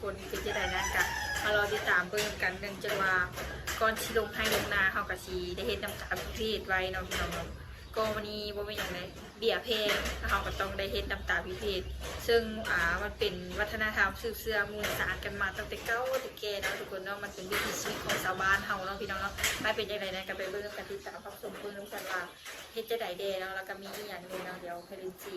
ຄົນເປັນຈັ່ງໃດນັ້ນກະມາລໍຕິດຕາມເບິ່ງນຳກັນ ເນື່ອງຈາກວ່າກ່ອນຊິລົງໄຮ່ລົງນາ ເຮົາກະຊິໄດ້ເຮັດນ້ຳຕາພິເພດໄວ້ເນາະ ພີ່ນ້ອງເນາະ. ກໍມື້ນີ້ບໍ່ແມ່ນຫຍັງເດ້ ເບ້ຍແພງ ເຮົາກໍຕ້ອງໄດ້ເຮັດນ້ຳຕາພິເພດ ເຊິ່ງ ອ່າ ມັນເປັນວັດທະນະທຳສືບເຊື້ອມູນສານກັນມາຕັ້ງແຕ່ເກົ່າແຕ່ແກ່ເນາະ ທຸກຄົນເນາະ. ມັນເປັນວິຖີຊີວິດຂອງຊາວບ້ານເຮົາເນາະ ພີ່ນ້ອງເນາະ. ໄປເປັນຈັ່ງໃດນັ້ນ ກໍໄປເບິ່ງນຳກັນ ຕິດຕາມຮັບຊົມເບິ່ງນຳກັນວ່າເຮັດຈັ່ງໃດແດ່ເນາະ ແລ້ວກໍມີອີ່ຫຍັງແດ່ເນາະ. ດຽວໄພລິນຊິ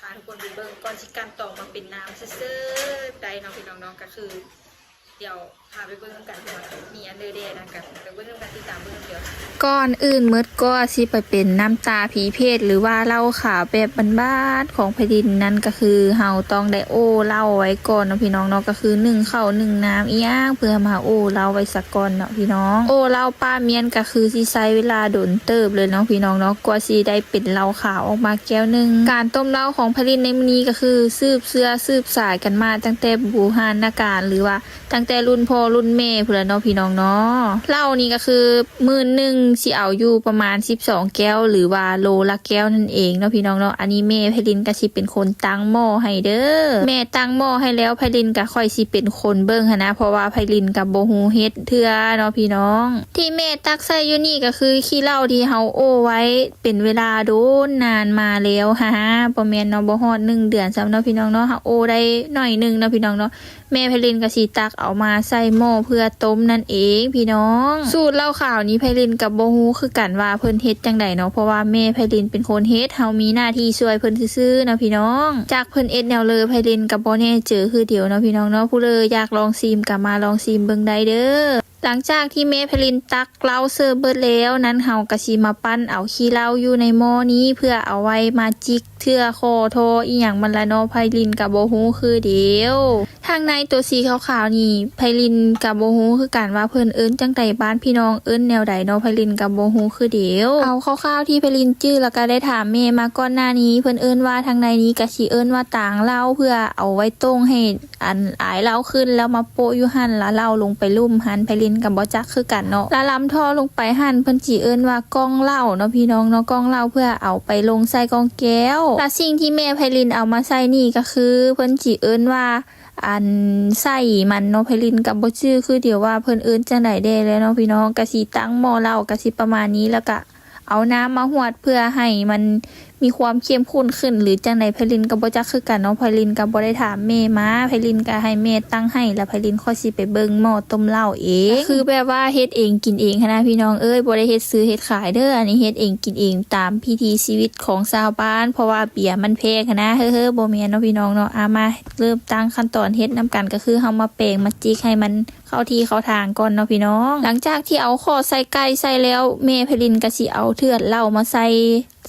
ພາທຸກຄົນໄປເບິ່ງ ກ່ອນຊິກັ່ນຕອງມາເປັນນ້ຳເສີດໆໄດ້ເນາະ ພີ່ນ້ອງເນາະ. ກໍຄື ດຽວພາໄປເບິ່ງນຳກັນ ວ່າມີອັນໃດແດ່ນະ ກໍໄປເບິ່ງນຳກັນ ຕິດຕາມເບິ່ງນຳກັນ. ກ່ອນອື່ນໝົດ ກວ່າຊິໄປເປັນນ້ຳຕາພິເພດ ຫຼືວ່າເຫຼົ້າຂາວແບບບ້ານໆຂອງໄພລິນນັ້ນ ກໍຄືເຮົາຕ້ອງໄດ້ໂອ້ເຫຼົ້າໄວ້ກ່ອນເນາະ ພີ່ນ້ອງເນາະ. ກໍຄືໜຶ້ງເຂົ້າໜຶ້ງນ້ຳອີ່ຫຍັງ ເພື່ອມາໂອ້ເຫຼົ້າໄວ້ສາກ່ອນເນາະ ພີ່ນ້ອງ. ໂອ້ເຫຼົ້າປ້າມ້ຽນ ກໍຄືຊິໃຊ້ເວລາດົນເຕີບເລີຍເນາະ ພີ່ນ້ອງເນາະ ກວ່າຊິໄດ້ເປັນເຫຼົ້າຂາວອອກມາແກ້ວໜຶ່ງ. ການຕົ້ມເຫຼົ້າຂອງໄພລິນໃນມື້ນີ້ ກໍຄືສືບເຊື້ອສືບສາຍກັນມາຕັ້ງແຕ່ບູຮານນະການ ຫຼືວ່າ ຕັ້ງແຕ່ລຸ້ນພໍ່ລຸ້ນແມ່ພຸ້ນລະເນາະ ພີ່ນ້ອງເນາະ. ເຫຼົ້ານີ້ກໍຄືໝື່ນໜຶ່ງຊິເອົາຢູ່ປະມານສິບສອງແກ້ວ ຫຼືວ່າໂລລະແກ້ວນັ້ນເອງເນາະ ພີ່ນ້ອງເນາະ. ອັນນີ້ແມ່ໄພລິນກໍຊິເປັນຄົນຕັ້ງໝໍ້ໃຫ້ເດີ ແມ່ຕັ້ງໝໍ້ໃຫ້ແລ້ວ ໄພລິນກໍຂ້ອຍຊິເປັນຄົນເບິ່ງຫັ້ນນະ ເພາະວ່າໄພລິນກໍບໍ່ຮູ້ເຮັດເທື່ອເນາະ ພີ່ນ້ອງ. ທີ່ແມ່ຕັກໃສ່ຢູ່ນີ້ກໍຄືຂີ້ເຫຼົ້າທີ່ເຮົາໂອ້ໄວ້ເປັນເວລາດົນນານມາແລ້ວ ຫາ ບໍ່ແມ່ນເນາະ ບໍ່ຮອດໜຶ່ງເດືອນຊ້ຳເນາະ ພີ່ນ້ອງເນາະ. ເຮົາໂອ້ໄດ້ໜ້ອຍໜຶ່ງເນາະ ພີ່ນ້ອງເນາະ. ແມ່ໄພລິນກໍຊິຕັກເອົາມາໃສ່ໝໍ້ເພື່ອຕົ້ມນັ້ນເອງ ພີ່ນ້ອງ. ສູດເຫຼົ້າຂາວນີ້ໄພລິນກໍບໍ່ຮູ້ຄືກັນວ່າເພິ່ນເຮັດຈັ່ງໃດເນາະ ເພາະວ່າແມ່ໄພລິນເປັນຄົນເຮັດ ເຮົາມີໜ້າທີ່ຊ່ວຍເພິ່ນຊື່ໆເນາະ ພີ່ນ້ອງ. ຈັກເພິ່ນເຮັດແນວເລີ ໄພລິນກໍບໍ່ແນ່ເຈີຄືດຽວເນາະ ພີ່ນ້ອງເນາະ. ຜູ້ເລີຢາກລອງຊີມກໍມາລອງຊີມເບິ່ງໄດ້ເດີ. ຫຼັງຈາກທີ່ແມ່ໄພລິນຕັກເຫຼົ້າເສີບເບິດແລ້ວນັ້ນ ເຮົາກໍຊິມາປັ້ນເອົາຂີ້ເຫຼົ້າຢູ່ໃນໝໍ້ນີ້ ເພື່ອເອົາໄວ້ມາຈິກ ເທື່ອ ຂໍ້ ທໍ່ ອີ່ຫຍັງມັນລະເນາະ ໄພລິນກໍບໍ່ຮູ້ຄືດຽວ. ທາງໃນໂຕສີຂາວໆນີ້ ໄພລິນກໍບໍ່ຮູ້ຄືກັນວ່າເພິ່ນເອີ້ນຈັ່ງໃດ ບ້ານພີ່ນ້ອງເອີ້ນແນວໃດເນາະ ໄພລິນກໍບໍ່ຮູ້ຄືດຽວ. ເອົາຄ່າວໆທີ່ໄພລິນຈື່ ແລ້ວກໍໄດ້ຖາມແມ່ມາກ່ອນໜ້ານີ້ ເພິ່ນເອີ້ນວ່າ ທາງໃນນີ້ກໍຊິເອີ້ນວ່າຕາງເຫຼົ້າ ເພື່ອເອົາໄວ້ໂຕ່ງໃຫ້ ອັນອາຍເຫຼົ້າຂຶ້ນ ແລ້ວມາໂປະຢູ່ຫັ້ນ ລະເຫຼົ້າລົງໄປລຸ່ມຫັ້ນ ໄພລິນກໍບໍ່ຈັກຄືກັນເນາະ. ລະລຳທໍ່ລົງໄປຫັ້ນ ເພິ່ນຊິເອີ້ນວ່າກ້ອງເຫຼົ້າເນາະ ພີ່ນ້ອງເນາະ ກ້ອງເຫຼົ້າ ເພື່ອເອົາໄປລົງໃສ່ກ້ອງແກ້ວ. ລະສິ່ງທີ່ແມ່ໄພລິນເອົາມາໃສ່ນີ້ກໍຄື ເພິ່ນຊິເອີ້ນວ່າ ອັນໄສ້ມັນເນາະ ໄພລິນກໍບໍ່ຈື່ຄືດຽວວ່າເພິ່ນເອີ້ນຈັ່ງໃດແດ່ແລ້ວເນາະ ພີ່ນ້ອງ. ກໍຊິຕັ້ງໝໍ້ເຫຼົ້າ ກໍຊິປະມານນີ້ ແລ້ວກໍ ເອົານ້ຳມາຫວດເພື່ອໃຫ້ມັນມີຄວາມເຂັ້ມຂຸ້ນຂຶ້ນ ຫຼື ຈັ່ງໃດ ໄພລິນກໍບໍ່ຈັກຄືກັນເນາະ. ໄພລິນກໍບໍ່ໄດ້ຖາມແມ່ມາ ໄພລິນກໍໃຫ້ແມ່ຕັ້ງໃຫ້ ລະໄພລິນຂ້ອຍຊິໄປເບິ່ງໝໍ້ຕົ້ມເຫຼົ້າເອງ. ກໍຄືແບບວ່າເຮັດເອງກິນເອງຫັ້ນນະ ພີ່ນ້ອງເອີຍ ບໍ່ໄດ້ເຮັດຊື້ເຮັດຂາຍເດີ. ອັນນີ້ເຮັດເອງກິນເອງຕາມວິຖີຊີວິດຂອງຊາວບ້ານ ເພາະວ່າເບຍມັນແພງຫັ້ນນະ ເຮີໆ ບໍ່ແມ່ນເນາະ ພີ່ນ້ອງເນາະ. ອາ ມາເລີ່ມຕັ້ງຂັ້ນຕອນເຮັດນຳກັນ ກໍຄືເຮົາມາແປງມາຈິກໃຫ້ມັນ ເຂົ້າທີ່ເຂົ້າທາງກ່ອນເນາະ ພີ່ນ້ອງ. ຫຼັງຈາກທີ່ເອົາຂໍ້ໃສ່ໄກ່ໃສ່ແລ້ວ ແມ່ໄພລິນກໍຊິເອົາເທືອດເຫຼົ້າມາໃສ່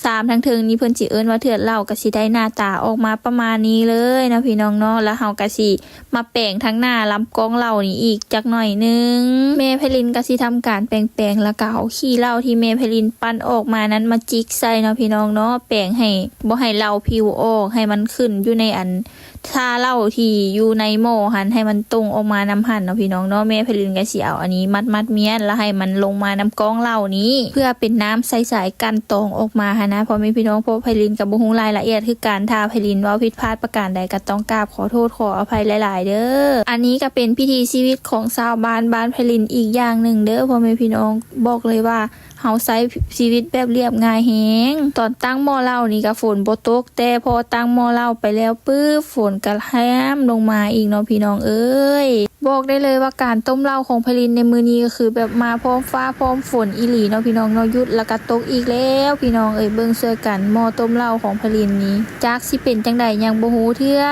ຊາມທາງເທິງນີ້ເພິ່ນຊິເອີ້ນວ່າເທືອດເຫຼົ້າ ກໍຊິໄດ້ໜ້າຕາອອກມາປະມານນີ້ເລີຍເນາະ ພີ່ນ້ອງເນາະ. ແລ້ວເຮົາກໍຊິມາແປງທາງໜ້າລຳກ້ອງເຫຼົ້ານີ້ອີກຈັກໜ້ອຍໜຶ່ງ. ແມ່ໄພລິນກໍຊິທຳການແປງໆ ແລ້ວກໍເອົາຂີ້ເຫຼົ້າທີ່ແມ່ໄພລິນປັ່ນອອກມານັ້ນມາຈິກໃສ່ເນາະ ພີ່ນ້ອງເນາະ. ແປງໃຫ້ ບໍ່ໃຫ້ເຫຼົ້າຜິວອອກ ໃຫ້ມັນຂຶ້ນຢູ່ໃນອັນ ຊາເຫຼົ້າທີ່ຢູ່ໃນໝໍ້ຫັ້ນ ໃຫ້ມັນຕົງອອກມານຳຫັ້ນເນາະ ພີ່ນ້ອງເນາະ. ແມ່ໄພລິນກໍຊິເອົາອັນນີ້ມັດໆມ້ຽນ ແລ້ວໃຫ້ມັນລົງມານຳກ້ອງເຫຼົ້ານີ້ ເພື່ອເປັນນ້ຳໃສໆກັ່ນຕອງອອກມາຫັ້ນນະ ພໍ່ແມ່ພີ່ນ້ອງ. ເພາະໄພລິນກໍບໍ່ຮູ້ລາຍລະອຽດຄືກັນ ຖ້າໄພລິນເວົ້າຜິດພາດປະການໃດກໍຕ້ອງກາບຂໍໂທດຂໍອະໄພຫຼາຍໆເດີ. ອັນນີ້ກໍເປັນວິຖີຊີວິດຂອງຊາວບ້ານ ບ້ານໄພລິນອີກຢ່າງໜຶ່ງເດີ ພໍ່ແມ່ພີ່ນ້ອງ. ບອກເລີຍວ່າ ເຮົາໃຊ້ຊີວິດແບບລຽບງ່າຍແຮງ. ຕອນຕັ້ງໝໍ້ເຫຼົ້ານີ້ກໍຝົນບໍ່ຕົກ ແຕ່ພໍຕັ້ງໝໍ້ເຫຼົ້າໄປແລ້ວປຶບ ຝົນກໍແຮມລົງມາອີກເນາະ ພີ່ນ້ອງເອີຍ. ບອກໄດ້ເລີຍວ່າການຕົ້ມເຫຼົ້າຂອງໄພລິນໃນມື້ນີ້ກໍຄືແບບມາພ້ອມຟ້າພ້ອມຝົນອີ່ຫຼີເນາະ ພີ່ນ້ອງເນາະ. ຢຸດແລ້ວກໍຕົກອີກແລ້ວ ພີ່ນ້ອງເອີຍ. ເບິ່ງຊ່ວຍກັນ ໝໍ້ຕົ້ມເຫຼົ້າຂອງໄພລິນນີ້ ຈັກຊິເປັນຈັ່ງໃດ ຍັງບໍ່ຮູ້ເທື່ອ.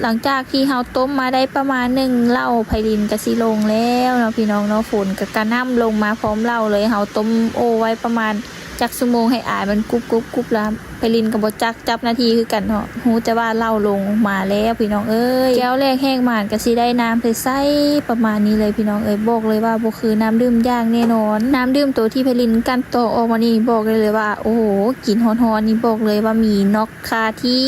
ຫຼັງຈາກທີ່ເຮົາຕົ້ມມາໄດ້ປະມານໜຶ່ງເຫຼົ້າ ໄພລິນກໍຊິລົງແລ້ວເນາະ ພີ່ນ້ອງເນາະ. ຝົນກໍກະໜ່ຳລົງມາພ້ອມເຫຼົ້າເລີຍ. ເຮົາຕົ້ມໂອ້ໄວ້ປະມານຈັກຊົ່ວໂມງ ໃຫ້ອາຍມັນກຸບໆໆ ລະໄພລິນກໍບໍ່ຈັກຈັບນາທີຄືກັນເນາະ. ຮູ້ແຕ່ວ່າເຫຼົ້າລົງມາແລ້ວ ພີ່ນ້ອງເອີຍ. ແກ້ວແລກແຫກໝານກໍຊິໄດ້ນ້ຳໃສໆປະມານນີ້ເລີຍ ພີ່ນ້ອງເອີຍ. ບອກເລີຍວ່າບໍ່ຄືນ້ຳດື່ມຢ່າງແນ່ນອນ. ນ້ຳດື່ມໂຕທີ່ໄພລິນກັ່ນຕອງອອກມານີ້ ບອກໄດ້ເລີຍວ່າ ໂອ້ໂຫ ກິນຮ້ອນໆນີ້ ບອກເລີຍວ່າມີນອກ ຄ່າທີ່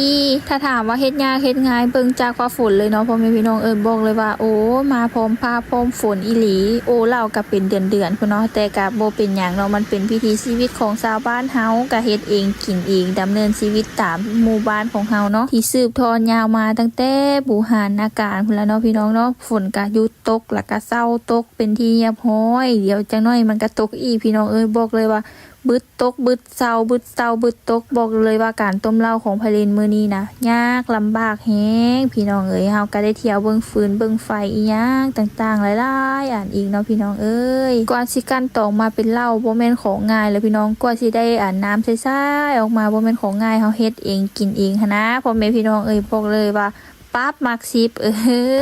ຖ້າຖາມວ່າເຮັດຍາກເຮັດງ່າຍ ເບິ່ງຈາກຟ້າຝົນເລີຍເນາະ ພໍ່ແມ່ພີ່ນ້ອງເອີຍ. ບອກເລີຍວ່າ ໂອ້ ມາພ້ອມຟ້າພ້ອມຝົນອີ່ຫຼີ. ໂອ້ ເຫຼົ້າກໍເປັນເດືອນໆພຸ້ນເນາະ ແຕ່ກໍບໍ່ເປັນຫຍັງເນາະ. ມັນເປັນວິຖີຊີວິດຂອງຊາວບ້ານເຮົາ ກໍເຮັດເອງກິນເອງ ດຳເນີນຊີວິດຕາມໝູ່ບ້ານຂອງເຮົາເນາະ ທີ່ສືບທອດຍາວມາຕັ້ງແຕ່ບູຮານນະການພຸ້ນລະເນາະ ພີ່ນ້ອງເນາະ. ຝົນກະຢຸດຕົກ ລະກະເຊົາຕົກເປັນທີ່ຮຽບຮ້ອຍ. ດຽວຈັກໜ້ອຍມັນກະຕົກອີກ ພີ່ນ້ອງເອີຍ. ບອກເລີຍວ່າບຶດຕົກບຶດເຊົາ ບຶດເຊົາບຶດຕົກ. ບອກເລີຍວ່າການຕົ້ມເຫຼົ້າຂອງໄພລິນມື້ນີ້ນະ ຍາກລຳບາກແຮງ ພີ່ນ້ອງເອີຍ. ເຮົາກະໄດ້ທ່ຽວເບິ່ງຟືນເບິ່ງໄຟອີ່ຫຍັງຕ່າງໆຫຼາຍໆອັນອີກເນາະ ພີ່ນ້ອງເອີຍ. ກວ່າຊິກັ່ນຕອງມາເປັນເຫຼົ້າບໍ່ແມ່ນຂອງງ່າຍເລີຍ ພີ່ນ້ອງ. ກວ່າຊິໄດ້ອັນນ້ຳໃສໆອອກມາບໍ່ແມ່ນຂອງງ່າຍ. ເຮົາເຮັດເອງກິນເອງຫັ້ນນະ ພໍ່ແມ່ພີ່ນ້ອງເອີຍ. ບອກເລີຍວ່າປັບໝາກສິບ ເອີ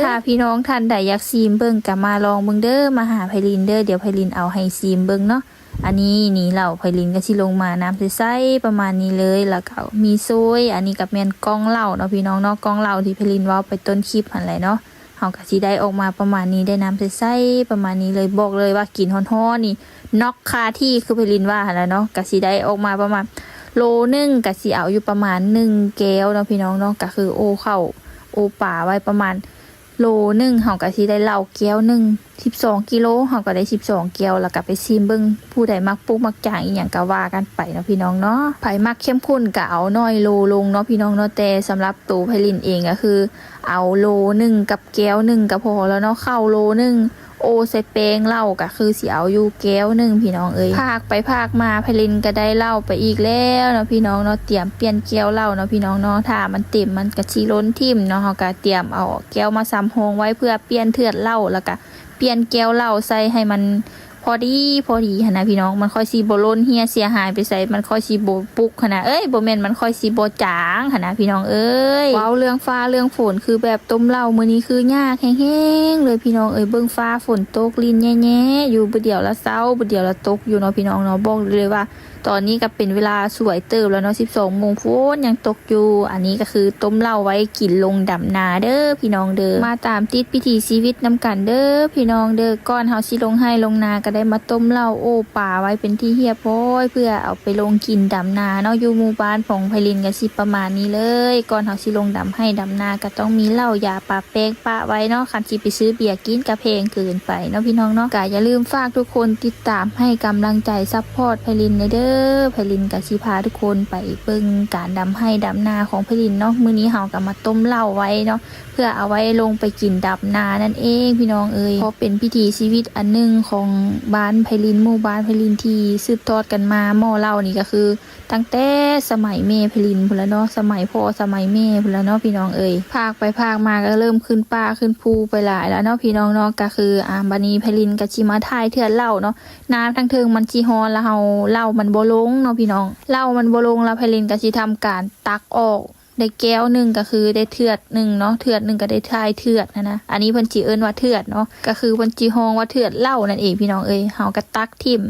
ຖ້າພີ່ນ້ອງທ່ານໃດຢາກຊີມເບິ່ງກະມາລອງເບິ່ງເດີ ມາຫາໄພລິນເດີ ດຽວໄພລິນເອົາໃຫ້ຊີມເບິ່ງເນາະ. ອັນນີ້ນີ້ເຫຼົ້າ ໄພລິນກະຊິລົງມານ້ຳໃສໆປະມານນີ້ເລີຍ ລະກະມີໂຊຍ. ອັນນີ້ກະແມ່ນກ່ອງເຫຼົ້າເນາະ ພີ່ນ້ອງເນາະ ກ່ອງເຫຼົ້າທີ່ໄພລິນເວົ້າໄປຕົ້ນຄລິບຫັ້ນແຫຼະເນາະ. ເຮົາກະຊິໄດ້ອອກມາປະມານນີ້ ໄດ້ນ້ຳໃສໆປະມານນີ້ເລີຍ. ບອກເລີຍວ່າກິນຮ້ອນໆນີ້ ນັອກຄາທີ່ ຄືໄພລິນວ່າຫັ້ນລະເນາະ. ກະຊິໄດ້ອອກມາປະມານໂລໜຶ່ງ ກະຊິເອົາຢູ່ປະມານໜຶ່ງແກ້ວເນາະ ພີ່ນ້ອງເນາະ. ກະຄືໂອເຂົ້າໂອປາໄວ້ປະມານໂລໜຶ່ງ ເຮົາກະຊິໄດ້ເຫຼົ້າແກ້ວໜຶ່ງ ສິບສອງກິໂລ ເຮົາກະໄດ້ສິບສອງແກ້ວ. ລະກະໄປຊີມເບິ່ງ ຜູ້ໃດມັກປຸກມັກຈາງອີ່ຫຍັງກະວ່າກັນໄປເນາະ ພີ່ນ້ອງເນາະ. ໃຜມັກເຂັ້ມຂຸ້ນກະເອົາໜ້ອຍໂລລົງເນາະ ພີ່ນ້ອງເນາະ. ແຕ່ສຳລັບໂຕໄພລິນເອງກະຄື ເອົາໂລໜຶ່ງກັບແກ້ວໜຶ່ງກະພໍແລ້ວເນາະ. ເຂົ້າໂລໜຶ່ງ ໂອໃສ່ແປ້ງເຫຼົ້າກະຄືຊິເອົາຢູ່ແກ້ວໜຶ່ງ ພີ່ນ້ອງເອີຍ. ພາກໄປພາກມາ ໄພລິນກະໄດ້ເຫຼົ້າໄປອີກແລ້ວເນາະ ພີ່ນ້ອງເນາະ. ຕຽມປ່ຽນແກ້ວເຫຼົ້າເນາະ ພີ່ນ້ອງເນາະ. ຖ້າມັນເຕັມມັນກະຊິຫຼົ່ນຖິ້ມເນາະ. ເຮົາກະຕຽມເອົາແກ້ວມາສຳຮອງໄວ້ເພື່ອປ່ຽນເທືອດເຫຼົ້າ ລະກະປ່ຽນແກ້ວເຫຼົ້າໃສ່ໃຫ້ມັນ ພໍດີພໍດີຫັ້ນນະ ພີ່ນ້ອງ. ມັນຄ່ອຍຊິບໍ່ຫຼົ່ນເຮ່ຍເສຍຫາຍໄປໃສ ມັນຄ່ອຍຊິບໍ່ປຸກຫັ້ນນະ ເອີຍ ບໍ່ແມ່ນ ມັນຄ່ອຍຊິບໍ່ຈາງຫັ້ນນະ ພີ່ນ້ອງເອີຍ. ເວົ້າເລື່ອງຟ້າເລື່ອງຝົນ ຄືແບບຕົ້ມເຫຼົ້າມື້ນີ້ຄືຍາກແຮງໆເລີຍ ພີ່ນ້ອງເອີຍ. ເບິ່ງຟ້າຝົນຕົກລິນແຍ່ໆຢູ່ ບຶດດຽວລະເຊົາ ບຶດດຽວລະຕົກຢູ່ເນາະ ພີ່ນ້ອງເນາະ. ບອກເລີຍວ່າຕອນນີ້ກະເປັນເວລາສວຍເຕີບແລ້ວເນາະ ສິບສອງໂມງ ຝົນຍັງຕົກ ຢູ່. ອັນນີ້ກະຄືຕົ້ມເຫຼົ້າໄວ້ກິນລົງດຳນາເດີ ພີ່ນ້ອງເດີ. ມາຕາມຕິດວິຖີຊີວິດນຳກັນເດີ ພີ່ນ້ອງເດີ. ກ່ອນເຮົາຊິລົງໄຮ່ລົງນາ ກະໄດ້ມາຕົ້ມເຫຼົ້າໂອປາໄວ້ເປັນທີ່ຮຽບຮ້ອຍ ເພື່ອເອົາໄປລົງກິນດຳນາເນາະ. ຢູ່ໝູ່ບ້ານຂອງໄພລິນກະຊິປະມານນີ້ເລີຍ. ກ່ອນເຮົາຊິລົງດຳໄຮ່ດຳນາ ກະຕ້ອງມີເຫຼົ້າຢາປະແປ້ງປະໄວ້ເນາະ. ຄັນຊິໄປຊື້ເບຍກິນກະແພງເກີນໄປເນາະ ພີ່ນ້ອງເນາະ. ກະຢ່າລືມຝາກທຸກຄົນຕິດຕາມໃຫ້ກຳລັງໃຈ ຊັບພອດໄພລິນແດ່ເດີ. ໄພລິນກະຊິພາທຸກຄົນໄປເບິ່ງການດຳໄຮ່ດຳນາຂອງໄພລິນເນາະ. ມື້ນີ້ເຮົາກະມາຕົ້ມເຫຼົ້າໄວ້ເນາະ ເພື່ອເອົາໄວ້ລົງໄປກິນດຳນານັ້ນເອງ ພີ່ນ້ອງເອີຍ. ເພາະເປັນວິຖີຊີວິດອັນໜຶ່ງຂອງບ້ານໄພລິນ ໝູ່ບ້ານໄພລິນທີ່ສືບທອດກັນມາ. ໝໍ້ເຫຼົ້ານີ້ກະຄືຕັ້ງແຕ່ສະໄໝແມ່ໄພລິນພຸ້ນລະເນາະ ສະໄໝພໍ່ສະໄໝແມ່ພຸ້ນລະເນາະ ພີ່ນ້ອງເອີຍ. ພາກໄປພາກມາກະເລີ່ມຂຶ້ນປ່າຂຶ້ນພູໄປຫຼາຍລະເນາະ ພີ່ນ້ອງເນາະ. ກະຄື ອາ ບາດນີ້ໄພລິນກະຊິມາຖ່າຍເທືອດເຫຼົ້າເນາະ. ນ້ຳທາງເທິງມັນຊິຮ້ອນລະ ເຮົາ ເຫຼົ້າມັນບໍ່ລົງເນາະ ພີ່ນ້ອງ. ເຫຼົ້າມັນບໍ່ລົງລະ ໄພລິນກະຊິທຳການຕັກອອກ ໄດ້ແກ້ວໜຶ່ງ ກະຄືໄດ້ເທືອດໜຶ່ງເນາະ ເທືອດໜຶ່ງກະໄດ້ຖ່າຍເທືອດຫັ້ນນະ. ອັນນີ້ເພິ່ນຊິເອີ້ນວ່າເທືອດເນາະ ກະຄືເພິ່ນຊິຮ້ອງວ່າເທືອດເຫຼົ້ານັ້ນເອງ ພີ່ນ້ອງເອີຍ. ເຮົາກະຕັກຖິ້ມ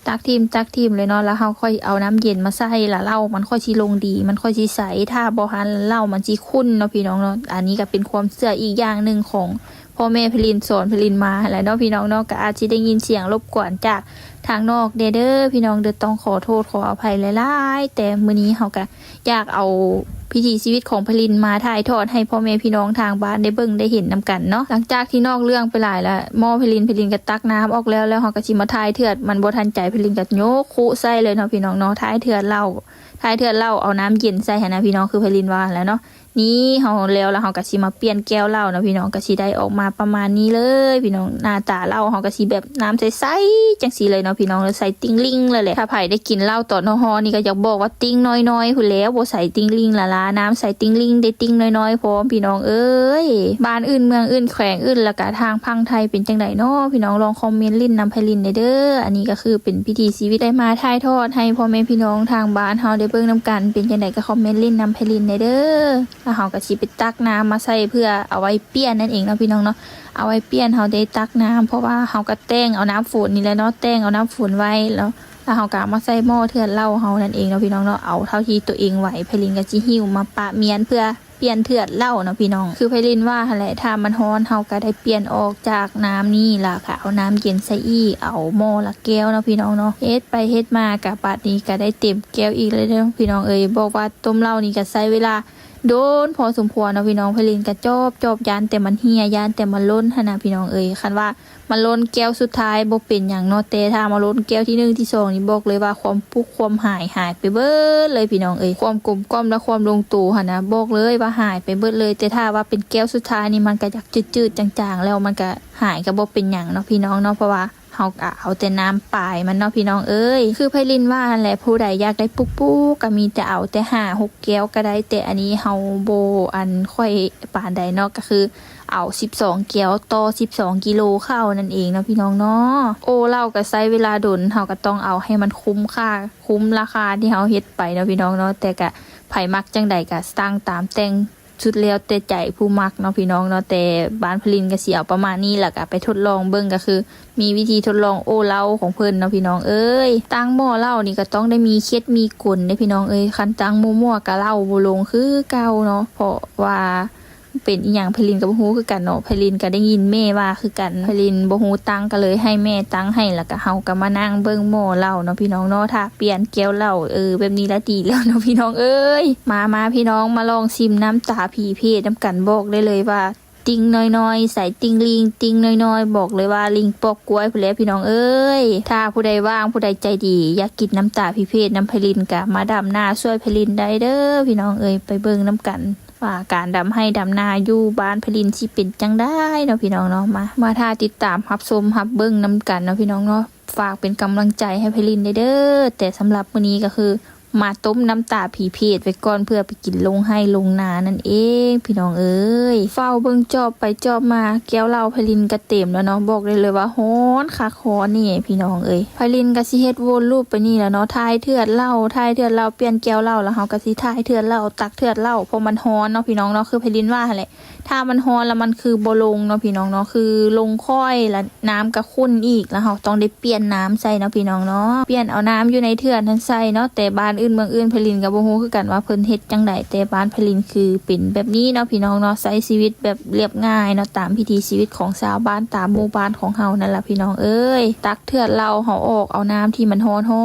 ຕັກຖິ້ມ ຕັກຖິ້ມເລີຍເນາະ ລະເຮົາຄ່ອຍເອົານ້ຳເຢັນມາໃສ່ ລະເຫຼົ້າມັນຄ່ອຍຊິລົງດີ ມັນຄ່ອຍຊິໃສ. ຖ້າບໍ່ຫັ້ນເຫຼົ້າມັນຊິຂຸ້ນເນາະ ພີ່ນ້ອງເນາະ. ອັນນີ້ກະເປັນຄວາມເຊື່ອອີກຢ່າງໜຶ່ງຂອງພໍ່ແມ່ໄພລິນ ສອນໄພລິນມາຫັ້ນແຫຼະເນາະ ພີ່ນ້ອງເນາະ. ກະອາດຊິໄດ້ຍິນສຽງລົບກວນຈາກທາງນອກແດ່ເດີ ພີ່ນ້ອງເດີ ຕ້ອງຂໍໂທດຂໍອະໄພຫຼາຍໆ. ແຕ່ມື້ນີ້ເຮົາກະ ຢາກເອົາວິຖີຊີວິດຂອງໄພລິນມາຖ່າຍທອດໃຫ້ພໍ່ແມ່ພີ່ນ້ອງທາງບ້ານໄດ້ເບິ່ງໄດ້ເຫັນນຳກັນເນາະ. ຫຼັງຈາກທີ່ນອກເລື່ອງໄປຫຼາຍລະ ໝໍ້ໄພລິນ ໄພລິນກະຕັກນ້ຳອອກແລ້ວ ແລ້ວເຮົາກະຊິມາຖ່າຍເທືອດ ມັນບໍ່ທັນໃຈ ໄພລິນກະຍົກຄຸໃສ່ເລີຍເນາະ ພີ່ນ້ອງເນາະ. ຖ່າຍເທືອດເຫຼົ້າ ຖ່າຍເທືອດເຫຼົ້າ ເອົານ້ຳເຢັນໃສ່ຫັ້ນນະ ພີ່ນ້ອງ ຄືໄພລິນວ່າຫັ້ນແຫຼະເນາະ. ນີ້ເຮົາແລ້ວລະ ເຮົາກະຊິມາປ່ຽນແກ້ວເຫຼົ້າເນາະ ພີ່ນ້ອງ. ກະຊິໄດ້ອອກມາປະມານນີ້ເລີຍ ພີ່ນ້ອງ. ໜ້າຕາເຫຼົ້າເຮົາກະຊິແບບ ນ້ຳໃສໆ ຈັ່ງຊີ້ເລີຍເນາະ ພີ່ນ້ອງເນາະ ໃສຕິ່ງລິ່ງເລີຍແຫຼະ. ຖ້າໃຜໄດ້ກິນເຫຼົ້າຕອນຮ້ອນໆນີ້ ກະຢາກບອກວ່າຕິ່ງນ້ອຍໆພຸ້ນແຫຼ້ວ ບໍ່ໃສຕິ່ງລິ່ງລະລາ ນ້ຳໃສຕິ່ງລິ່ງເດ້ ຕິ່ງນ້ອຍໆພ້ອມ ພີ່ນ້ອງເອີຍ. ບ້ານອື່ນ ເມືອງອື່ນ ແຂວງອື່ນ ລະກະທາງຝັ່ງໄທເປັນຈັ່ງໃດເນາະ ພີ່ນ້ອງ ລອງຄອມເມັນຫຼິ້ນນຳໄພລິນແດ່ເດີ. ອັນນີ້ກະຄືເປັນວິຖີຊີວິດ ໄດ້ມາຖ່າຍທອດໃຫ້ພໍ່ແມ່ພີ່ນ້ອງທາງບ້ານເຮົາໄດ້ເບິ່ງນຳກັນ ເປັນຈັ່ງໃດກະຄອມເມັນຫຼິ້ນນຳໄພລິນແດ່ເດີ. ລະເຮົາກະຊິໄປຕັກນ້ຳມາໃສ່ເພື່ອເອົາໄວ້ປ່ຽນນັ້ນເອງເນາະ ພີ່ນ້ອງເນາະ. ເອົາໄວ້ປ່ຽນ ເຮົາໄດ້ຕັກນ້ຳ ເພາະວ່າເຮົາກະແຕ່ງເອົານ້ຳຝົນນີ້ແຫຼະເນາະ ແຕ່ງເອົານ້ຳຝົນໄວ້ ແລ້ວ ລະເຮົາກະເອົາມາໃສ່ໝໍ້ເທືອດເຫຼົ້າເຮົານັ້ນເອງເນາະ ພີ່ນ້ອງເນາະ. ເອົາເທົ່າທີ່ໂຕເອງໄຫວ ໄພລິນກະຊິຫິ້ວມາປະມຽນເພື່ອປ່ຽນເທືອດເຫຼົ້າເນາະ ພີ່ນ້ອງ. ຄືໄພລິນວ່າຫັ້ນແຫຼະ ຖ້າມັນຮ້ອນເຮົາກະໄດ້ປ່ຽນອອກຈາກນ້ຳນີ້ ລະກະເອົານ້ຳເຢັນໃສ່ອີກ ເອົາໝໍ້ລະແກ້ວເນາະ ພີ່ນ້ອງເນາະ. ເຮັດໄປເຮັດມາກະບາດນີ້ກະໄດ້ເຕັມແກ້ວອີກແລ້ວເດີ ພີ່ນ້ອງເອີຍ. ບອກວ່າຕົ້ມເຫຼົ້ານີ້ກະໃຊ້ເວລາ ດົນພໍສົມຄວນເນາະພີ່ນ້ອງ. ໄພລິນກະຈອບໆ ຢ້ານແຕ່ມັນເຫ່ຍ ຢ້ານແຕ່ມັນຫຼົ່ນຫັ້ນນະພີ່ນ້ອງເອີຍ. ຄັນວ່າມັນຫຼົ່ນແກ້ວສຸດທ້າຍບໍ່ເປັນຫຍັງເນາະ ແຕ່ຖ້າມາຫຼົ່ນແກ້ວທີໜຶ່ງທີສອງນີ້ ບອກເລີຍວ່າຄວາມປຸກຄວາມຫາຍ ຫາຍໄປເບິດເລີຍພີ່ນ້ອງເອີຍ. ຄວາມກົມກ່ອມ ແລະ ຄວາມລົງໂຕຫັ້ນນະ ບອກເລີຍວ່າຫາຍໄປເບິດເລີຍ. ແຕ່ຖ້າວ່າເປັນແກ້ວສຸດທ້າຍນີ້ ມັນກະຢາກຈືດໆ ຈາງໆ ແລ້ວມັນກະຫາຍກະບໍ່ເປັນຫຍັງເນາະພີ່ນ້ອງເນາະ ເພາະວ່າ ເຮົາກະເອົາແຕ່ນ້ຳປາຍມັນເນາະພີ່ນ້ອງເອີຍ. ຄືໄພລິນວ່າຫັ້ນແຫຼະ ຜູ້ໃດຢາກໄດ້ປຸກໆ ກະມີແຕ່ເອົາແຕ່ຫ້າຫົກແກ້ວກະໄດ້ ແຕ່ອັນນີ້ເຮົາບໍ່ ອັນ ຄ່ອຍປານໃດເນາະ ກະຄືເອົາສິບສອງແກ້ວຕໍ່ສິບສອງກິໂລເຂົ້ານັ້ນເອງເນາະພີ່ນ້ອງເນາະ. ໂອ້ເຫຼົ້າກະໃຊ້ເວລາດົນ ເຮົາກະຕ້ອງເອົາໃຫ້ມັນຄຸ້ມຄ່າ ຄຸ້ມລາຄາທີ່ເຮົາເຮັດໄປເນາະພີ່ນ້ອງເນາະ. ແຕ່ກະໃຜມັກຈັ່ງໃດກະສັ່ງຕາມແຕ່ງ ສຸດແລ້ວແຕ່ໃຈຜູ້ມັກເນາະພີ່ນ້ອງເນາະ. ແຕ່ບ້ານໄພລິນກະຊິເອົາປະມານນີ້ ແລ້ວກະໄປທົດລອງເບິ່ງ ກະຄືມີວິທີທົດລອງໂອ້ເຫຼົ້າຂອງເພິ່ນເນາະພີ່ນ້ອງເອີຍ. ຕັ້ງໝໍ້ເຫຼົ້ານີ້ກະຕ້ອງໄດ້ມີເຂັດມີກົນເດ້ພີ່ນ້ອງເອີຍ. ຄັນຕັ້ງມົວໆ ກະເຫຼົ້າບໍ່ລົງຄືເກົ່າເນາະ ເພາະວ່າເປັນອີ່ຫຍັງໄພລິນກະບໍ່ຮູ້ຄືກັນເນາະ. ໄພລິນກະໄດ້ຍິນແມ່ວ່າຄືກັນ ໄພລິນບໍ່ຮູ້ຕັ້ງ ກະເລີຍໃຫ້ແມ່ຕັ້ງໃຫ້ ແລ້ວກະເຮົາກະມານັ່ງເບິ່ງໝໍ້ເຫຼົ້າເນາະພີ່ນ້ອງເນາະ ຖ້າປ່ຽນແກ້ວເຫຼົ້າ ເອີ ແບບນີ້ລະດີແລ້ວເນາະພີ່ນ້ອງເອີຍ. ມາ ມາພີ່ນ້ອງ ມາລອງຊິມນ້ຳຕາຜີເພດນຳກັນ ບອກໄດ້ເລີຍວ່າ ຕິ່ງນ້ອຍໆ ໃສ່ຕິ່ງລິງ ຕິ່ງນ້ອຍໆ ບອກເລີຍວ່າລິງປອກກ້ວຍພຸ້ນແຫຼະພີ່ນ້ອງເອີຍ. ຖ້າຜູ້ໃດວ່າງ ຜູ້ໃດໃຈດີ ຢາກກິນນ້ຳຕາຜີເພດນຳໄພລິນ ກະມາດຳນາຊ່ວຍໄພລິນໄດ້ເດີພີ່ນ້ອງເອີຍ. ໄປເບິ່ງນຳກັນວ່າການດຳໄຮ່ດຳນາຢູ່ບ້ານໄພລິນຊິເປັນຈັ່ງໃດເນາະພີ່ນ້ອງເນາະ. ມາ ມາຖ້າຕິດຕາມຮັບຊົມຮັບເບິ່ງນຳກັນເນາະພີ່ນ້ອງເນາະ. ຝາກເປັນກຳລັງໃຈໃຫ້ໄພລິນແດ່ເດີ. ແຕ່ສຳລັບມື້ນີ້ກະຄື ມາຕົ້ມນ້ຳຕາຜີເພດໄວ້ກ່ອນ ເພື່ອໄປກິນລົງໄຮ່ລົງນານັ້ນເອງພີ່ນ້ອງເອີຍ. ເຝົ້າເບິ່ງຈອບໄປຈອບມາ ແກ້ວເຫຼົ້າໄພລິນກະເຕັມແລ້ວເນາະ. ບອກໄດ້ເລີຍວ່າຮ້ອນຄັກຮ້ອນແນ່ພີ່ນ້ອງເອີຍ. ໄພລິນກະຊິເຮັດວົນລູບໄປນີ້ແຫຼະເນາະ ຖ່າຍເທື່ອເຫຼົ້າ ຖ່າຍເທື່ອເຫຼົ້າ ປ່ຽນແກ້ວເຫຼົ້າ ແລ້ວເຮົາກະຊິຖ່າຍເທື່ອເຫຼົ້າ ຕັກເທື່ອເຫຼົ້າ ເພາະມັນຮ້ອນເນາະພີ່ນ້ອງເນາະ. ຄືໄພລິນວ່າຫັ້ນແຫຼະ ຖ້າມັນຮ້ອນແລ້ວມັນຄືບໍ່ລົງເນາະພີ່ນ້ອງເນາະ ຄືລົງຄ້ອຍ ແລ້ວນ້ຳກະຂຸ້ນອີກ ແລ້ວເຮົາຕ້ອງໄດ້ປ່ຽນນ້ຳໃສ່ເນາະພີ່ນ້ອງເນາະ. ປ່ຽນເອົານ້ຳຢູ່ໃນເຖື່ອນຫັ້ນໃສ່ເນາະ. ແຕ່ບ້ານອື່ນເມືອງອື່ນ ໄພລິນກະບໍ່ຮູ້ຄືກັນວ່າເພິ່ນເຮັດຈັ່ງໃດ ແຕ່ບ້ານໄພລິນຄືເປັນແບບນີ້ເນາະພີ່ນ້ອງເນາະ. ໃຊ້ຊີວິດແບບລຽບງ່າຍເນາະ ຕາມວິຖີຊີວິດຂອງຊາວບ້ານ ຕາມໝູ່ບ້ານຂອງເຮົານັ້ນລະພີ່ນ້ອງເອີຍ. ຕັກເຖື່ອເຫຼົ້າເຮົາອອກ ເອົານ້ຳທີ່ມັນຮ້ອ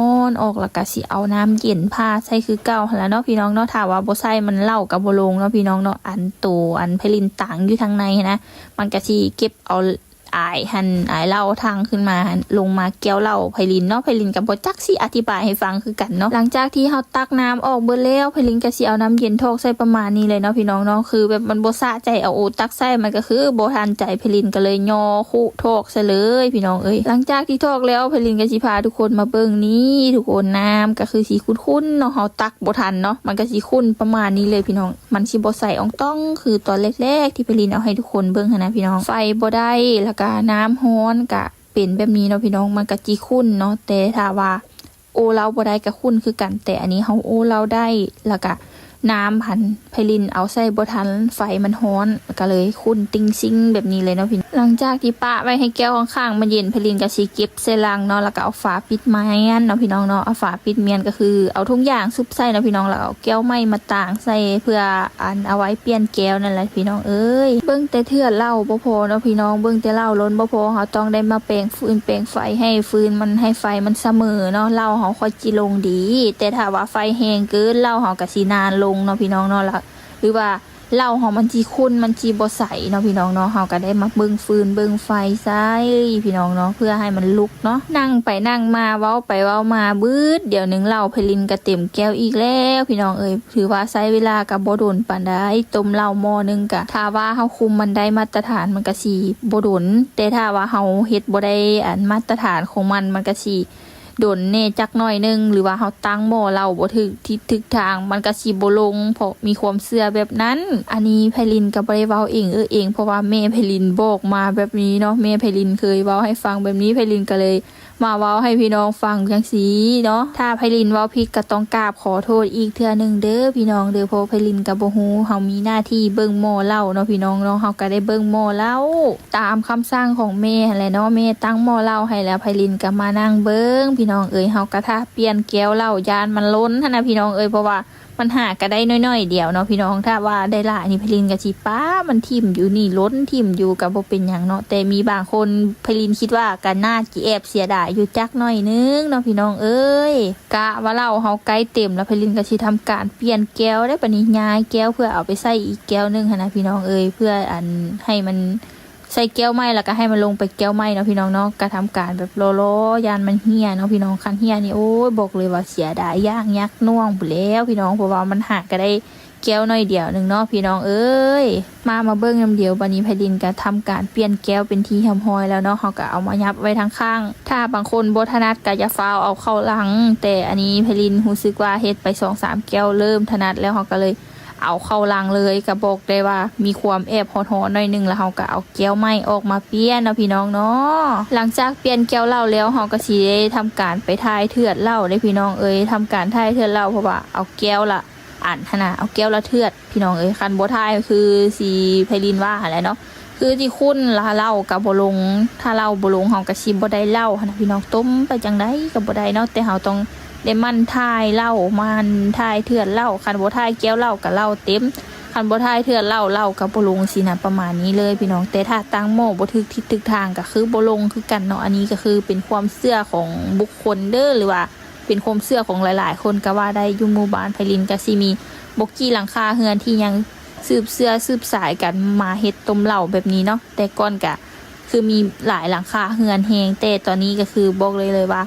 ນໆອອກ ແລ້ວກະຊິເອົານ້ຳເຢັນຜ່າໃສ່ຄືເກົ່າຫັ້ນລະເນາະພີ່ນ້ອງເນາະ. ຖ້າວ່າບໍ່ໃສ່ມັນເຫຼົ້າກະບໍ່ລົງເນາະພີ່ນ້ອງເນາະ. ອັນໂຕ ອັນໄພລິນຕາງຢູ່ທາງໃນຫັ້ນນະ ມັນກະຊິເກັບເອົາອາຍຫັ້ນ ອາຍເຫຼົ້າທັງຂຶ້ນມາ ລົງມາແກ້ວເຫຼົ້າໄພລິນເນາະ. ໄພລິນກະບໍ່ຈັກຊິອະທິບາຍໃຫ້ຟັງຄືກັນເນາະ. ຫຼັງຈາກທີ່ເຮົາຕັກນ້ຳອອກເບິດແລ້ວ ໄພລິນກະຊິເອົານ້ຳເຢັນຖອກໃສ່ປະມານນີ້ເລີຍເນາະພີ່ນ້ອງເນາະ. ຄືແບບມັນບໍ່ສະໃຈ ເອົາໂອຕັກໃສ່ ມັນກະຄືບໍ່ທັນໃຈ ໄພລິນກະເລີຍຍໍ້ຄຸຖອກໃສ່ເລີຍພີ່ນ້ອງເອີຍ. ຫຼັງຈາກທີ່ຖອກແລ້ວ ໄພລິນກະຊິພາທຸກຄົນມາເບິ່ງນີ້ທຸກຄົນ ນ້ຳກະຄືຊິຂຸ້ນໆເນາະ ເຮົາຕັກບໍ່ທັນເນາະ ມັນກະຊິຂຸ້ນປະມານນີ້ເລີຍພີ່ນ້ອງ. ມັນຊິບໍ່ໃສອອງຕ່ອງຄືຕອນແລກໆທີ່ໄພລິນເອົາໃຫ້ທຸກຄົນເບິ່ງຫັ້ນນະພີ່ນ້ອງ. ໄຟບໍ່ໄດ້ ແລ້ວກະນ້ຳຮ້ອນກະເປັນແບບນີ້ເນາະພີ່ນ້ອງ ມັນກະຊິຂຸ້ນເນາະ. ແຕ່ຖ້າວ່າໂອ້ເຫຼົ້າບໍ່ໄດ້ກະຂຸ້ນຄືກັນ ແຕ່ອັນນີ້ເຮົາໂອ້ເຫຼົ້າໄດ້ ແລ້ວກະນ້ຳຫັ້ນໄພລິນເອົາໃສ່ບໍ່ທັນ ໄຟມັນຮ້ອນ ກະເລີຍຂຸ້ນຕິ່ງຊິ່ງແບບນີ້ເລີຍເນາະພີ່ນ້ອງ. ຫຼັງຈາກທີ່ປະໄວ້ໃຫ້ແກ້ວຂ້າງໆມັນເຢັນ ໄພລິນກະຊິເກັບໃສ່ລັງເນາະ ແລ້ວກະເອົາຝາປິດ ມາແມ່ນເນາະພີ່ນ້ອງເນາະ ເອົາຝາປິດ ແມ່ນກະຄືເອົາທຸກຢ່າງຊຸບໃສ່ເນາະພີ່ນ້ອງ ແລ້ວເອົາແກ້ວໃໝ່ມາຕາງໃສ່ ເພື່ອອັນເອົາໄວ້ປ່ຽນແກ້ວນັ້ນແຫຼະພີ່ນ້ອງເອີຍ. ເບິ່ງແຕ່ເທື່ອເຫຼົ້າບໍ່ພໍເນາະພີ່ນ້ອງ ເບິ່ງແຕ່ເຫຼົ້າລົ້ນບໍ່ພໍ ເຮົາຕ້ອງໄດ້ມາແປງຟືນແປງໄຟ ໃຫ້ຟືນມັນ ໃຫ້ໄຟມັນສະເໝີເນາະ ເຫຼົ້າເຮົາຄ່ອຍຊິລົງດີ. ແຕ່ຖ້າວ່າໄຟແຮງເກີນ ເຫຼົ້າເຮົາກະຊິໜາລົງເນາະພີ່ນ້ອງເນາະ ລະ ຫຼືວ່າ ເຫຼົ້າເຮົາມັນຊິຂຸ້ນ ມັນຊິບໍ່ໃສເນາະພີ່ນ້ອງເນາະ. ເຮົາກະໄດ້ມາເບິ່ງຟືນເບິ່ງໄຟໃສ່ພີ່ນ້ອງເນາະ ເພື່ອໃຫ້ມັນລຸກເນາະ. ນັ່ງໄປນັ່ງມາ ເວົ້າໄປເວົ້າມາ ບຶດດຽວໜຶ່ງເຫຼົ້າໄພລິນກະເຕັມແກ້ວອີກແລ້ວພີ່ນ້ອງເອີຍ. ຖືວ່າໃຊ້ເວລາກະບໍ່ດົນປານໃດ ຕົ້ມເຫຼົ້າໝໍ້ໜຶ່ງກະ ຖ້າວ່າເຮົາຄຸມມັນໄດ້ມາດຕະຖານ ມັນກະຊິບໍ່ດົນ ແຕ່ຖ້າວ່າເຮົາເຮັດບໍ່ໄດ້ ອັນ ມາດຕະຖານຂອງມັນ ມັນກະຊິ ດົນແດ່ຈັກໜ້ອຍໜຶ່ງ ຫຼືວ່າເຮົາຕັ້ງໝໍ້ເຫຼົ້າບໍ່ຖືກທິດຖືກທາງ ມັນກະຊິບໍ່ລົງ ເພາະມີຄວາມເຊື່ອແບບນັ້ນ. ອັນນີ້ໄພລິນກະບໍ່ໄດ້ເວົ້າເອງເອີເອງ ເພາະວ່າແມ່ໄພລິນບອກມາແບບນີ້ເນາະ ແມ່ໄພລິນເຄີຍເວົ້າໃຫ້ຟັງແບບນີ້ ໄພລິນກະເລີຍມາເວົ້າໃຫ້ພີ່ນ້ອງຟັງຈັ່ງຊີ້ເນາະ. ຖ້າໄພລິນເວົ້າຜິດກະຕ້ອງກາບຂໍໂທດອີກເທື່ອໜຶ່ງເດີພີ່ນ້ອງເດີ ເພາະໄພລິນກະບໍ່ຮູ້ ເຮົາມີໜ້າທີ່ເບິ່ງໝໍ້ເຫຼົ້າເນາະພີ່ນ້ອງເນາະ ເຮົາກະໄດ້ເບິ່ງໝໍ້ເຫຼົ້າ ຕາມຄຳສັ່ງຂອງແມ່ຫັ້ນແຫຼະເນາະ ແມ່ຕັ້ງໝໍ້ເຫຼົ້າໃຫ້ແລ້ວ ໄພລິນກະມານັ່ງເບິ່ງພີ່ນ້ອງເອີຍ. ເຮົາກະຖ້າປ່ຽນແກ້ວເຫຼົ້າ ຢ້ານມັນລົ້ນຫັ້ນນະພີ່ນ້ອງເອີຍ ເພາະວ່າ ມັນຫາກະໄດ້ໜ້ອຍໆດຽວເນາະພີ່ນ້ອງ. ຖ້າວ່າໄດ້ຫຼາຍນີ້ ໄພລິນກະຊິປະມັນຖິ້ມຢູ່ນີ້ ຫຼົ່ນຖິ້ມຢູ່ກະບໍ່ເປັນຫຍັງເນາະ. ແຕ່ມີບາງຄົນ ໄພລິນຄິດວ່າກະໜ້າຊິແອບເສຍດາຍຢູ່ຈັກໜ້ອຍໜຶ່ງເນາະພີ່ນ້ອງເອີຍ. ກະວ່າເຫຼົ້າເຮົາໃກ້ເຕັມແລ້ວ ໄພລິນກະຊິທຳການປ່ຽນແກ້ວເດ້. ບາດນີ້ຍ້າຍແກ້ວເພື່ອເອົາໄປໃສ່ອີກແກ້ວໜຶ່ງຫັ້ນນະພີ່ນ້ອງເອີຍ ເພື່ອອັນ ໃຫ້ມັນ ໃສ່ແກ້ວໃໝ່ ແລ້ວກະໃຫ້ມັນລົງໄປແກ້ວໃໝ່ເນາະພີ່ນ້ອງເນາະ. ກະທຳການແບບລໍໆ ຢ້ານມັນເຫ່ຍເນາະພີ່ນ້ອງ. ຄັນເຫ່ຍນີ້ ໂອ້ຍ ບອກເລີຍວ່າເສຍດາຍຢ່າງໜັກໜ່ວງພຸ້ນແລ້ວພີ່ນ້ອງ ເພາະວ່າມັນຫາກະໄດ້ແກ້ວໜ້ອຍດຽວໜຶ່ງເນາະພີ່ນ້ອງເອີຍ. ມາ ມາເບິ່ງນຳດຽວ. ບາດນີ້ໄພລິນກະທຳການປ່ຽນແກ້ວເປັນທີ່ຮຽບຮ້ອຍແລ້ວເນາະ ເຮົາກະເອົາມາຫຍັບໄວ້ທາງຂ້າງ. ຖ້າບາງຄົນບໍ່ຖະໜັດກະຢ່າຟ້າວເອົາເຂົ້າຫຼັງ ແຕ່ອັນນີ້ໄພລິນຮູ້ສຶກວ່າເຮັດໄປສອງສາມແກ້ວເລີ່ມຖະໜັດແລ້ວ ເຮົາກະເລີຍ ເອົາເຂົ້າຫຼັງເລີຍ. ກະບອກໄດ້ວ່າມີຄວາມແອບຮ້ອນໆໜ້ອຍໜຶ່ງ ແລ້ວເຮົາກະເອົາແກ້ວໃໝ່ອອກມາປ່ຽນເນາະພີ່ນ້ອງເນາະ. ຫຼັງຈາກປ່ຽນແກ້ວເຫຼົ້າແລ້ວ ເຮົາກະຊິໄດ້ທຳການໄປຖ່າຍເທືອດເຫຼົ້າເດ້ພີ່ນ້ອງເອີຍ. ທຳການຖ່າຍເທືອດເຫຼົ້າ ເພາະວ່າເອົາແກ້ວລະອັນຫັ້ນນະ ເອົາແກ້ວລະເທືອດພີ່ນ້ອງເອີຍ. ຄັນບໍ່ຖ່າຍຄືຊິ ໄພລິນວ່າຫັ້ນແຫຼະເນາະ ຄືຊິຂຸ້ນລະເຫຼົ້າກະບໍ່ລົງ. ຖ້າເຫຼົ້າບໍ່ລົງ ເຮົາກະຊິບໍ່ໄດ້ເຫຼົ້າຫັ້ນນະພີ່ນ້ອງ. ຕົ້ມໄປຈັ່ງໃດກະບໍ່ໄດ້ເນາະ ແຕ່ເຮົາຕ້ອງ ໄດ້ໝັ່ນຖ່າຍເຫຼົ້າ ໝັ່ນຖ່າຍເທືອດເຫຼົ້າ. ຄັນບໍ່ຖ່າຍແກ້ວເຫຼົ້າກະເຫຼົ້າເຕັມ ຄັນບໍ່ຖ່າຍເທືອດເຫຼົ້າ ເຫຼົ້າກະບໍ່ລົງຊີ້ນະ ປະມານນີ້ເລີຍພີ່ນ້ອງ. ແຕ່ຖ້າຕັ້ງໝໍ້ບໍ່ຖືກທິດຖືກທາງກະຄືບໍ່ລົງຄືກັນເນາະ. ອັນນີ້ກະຄືເປັນຄວາມເຊື່ອຂອງບຸກຄົນເດີ ຫຼືວ່າເປັນຄວາມເຊື່ອຂອງຫຼາຍໆຄົນກະວ່າໄດ້. ຢູ່ໝູ່ບ້ານໄພລິນກະຊິມີບໍ່ກີ່ຫຼັງຄາເຮືອນທີ່ຍັງສືບເຊື້ອສືບສາຍກັນມາເຮັດຕົ້ມເຫຼົ້າແບບນີ້ເນາະ. ແຕ່ກ່ອນກະ ຄືມີຫຼາຍຫຼັງຄາເຮືອນແຮງ ແຕ່ຕອນນີ້ກະຄືບອກໄດ້ເລີຍວ່າ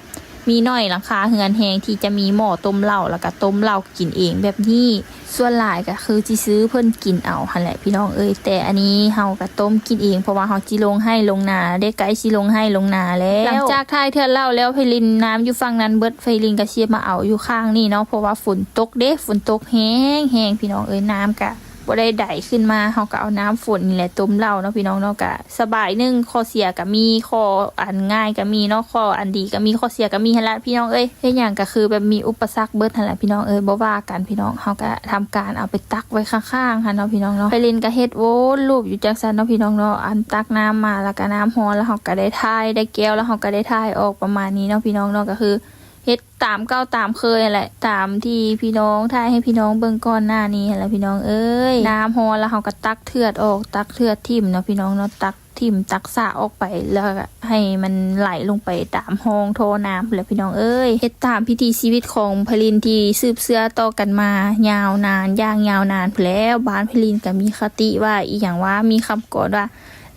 ມີໜ້ອຍຫຼັງຄາເຮືອນແຮງທີ່ຈະມີໝໍ້ຕົ້ມເຫຼົ້າ ແລ້ວກະຕົ້ມເຫຼົ້າກິນເອງແບບນີ້. ສ່ວນຫຼາຍກະຄືຊິຊື້ເພິ່ນກິນເອົາຫັ້ນແຫຼະພີ່ນ້ອງເອີຍ. ແຕ່ອັນນີ້ເຮົາກະຕົ້ມກິນເອງ ເພາະວ່າເຮົາຊິລົງໄຮ່ລົງນາເດ້ ໃກ້ຊິລົງໄຮ່ລົງນາແລ້ວ. ຫຼັງຈາກຖ່າຍເທືອດເຫຼົ້າແລ້ວ ໄພລິນ ນ້ຳຢູ່ຝັ່ງນັ້ນເບິດ ໄພລິນກະຊິມາເອົາຢູ່ຂ້າງນີ້ເນາະ ເພາະວ່າຝົນຕົກເດ້ ຝົນຕົກແຮງໆ ພີ່ນ້ອງເອີຍ. ນ້ຳກະ ບໍ່ໄດ້ໄດຂຶ້ນມາ ເຮົາກະເອົານ້ຳຝົນນີ້ແຫຼະຕົ້ມເຫຼົ້າເນາະພີ່ນ້ອງເນາະ. ກະສະບາຍໜຶ່ງ ຂໍ້ເສຍກະມີ ຂໍ້ອັນງ່າຍກະມີເນາະ ຂໍ້ອັນດີກະມີ ຂໍ້ເສຍກະມີຫັ້ນລະພີ່ນ້ອງເອີຍ. ເຮັດຫຍັງກະຄືແບບມີອຸປະສັກເບິດຫັ້ນລະພີ່ນ້ອງເອີຍ. ບໍ່ວ່າກັນພີ່ນ້ອງ ເຮົາກະທຳການເອົາໄປຕັກໄວ້ຂ້າງໆຫັ້ນເນາະພີ່ນ້ອງເນາະ. ໄພລິນກະເຮັດວົນລູບຢູ່ຈັ່ງຊັ້ນເນາະພີ່ນ້ອງເນາະ. ອັນຕັກນ້ຳມາ ແລ້ວກະນ້ຳຮ້ອນ ແລ້ວເຮົາກະໄດ້ຖ່າຍ ໄດ້ແກ້ວ ແລ້ວເຮົາກະໄດ້ຖ່າຍອອກປະມານນີ້ເນາະພີ່ນ້ອງເນາະ. ກະຄື ເຮັດຕາມເກົ່າຕາມເຄີຍຫັ້ນແຫຼະ ຕາມທີ່ພີ່ນ້ອງ ຖ່າຍໃຫ້ພີ່ນ້ອງເບິ່ງກ່ອນໜ້ານີ້ຫັ້ນແຫຼະພີ່ນ້ອງເອີຍ. ນ້ຳຮ້ອນແລ້ວເຮົາກະຕັກເທືອດອອກ ຕັກເທືອດຖິ້ມເນາະພີ່ນ້ອງເນາະ ຕັກຖິ້ມຕັກສະອອກໄປ ແລ້ວກະໃຫ້ມັນໄຫຼລົງໄປຕາມຮ່ອງທໍ່ນ້ຳພຸ້ນແຫຼະພີ່ນ້ອງເອີຍ. ເຮັດຕາມວິຖີຊີວິດຂອງໄພລິນທີ່ສືບເຊື້ອຕໍ່ກັນມາຍາວນານ ຢ່າງຍາວນານພຸ້ນແຫຼະ. ບ້ານໄພລິນກະມີຄະຕິວ່າ ອີ່ຫຍັງວ່າ ມີຄຳກອນວ່າ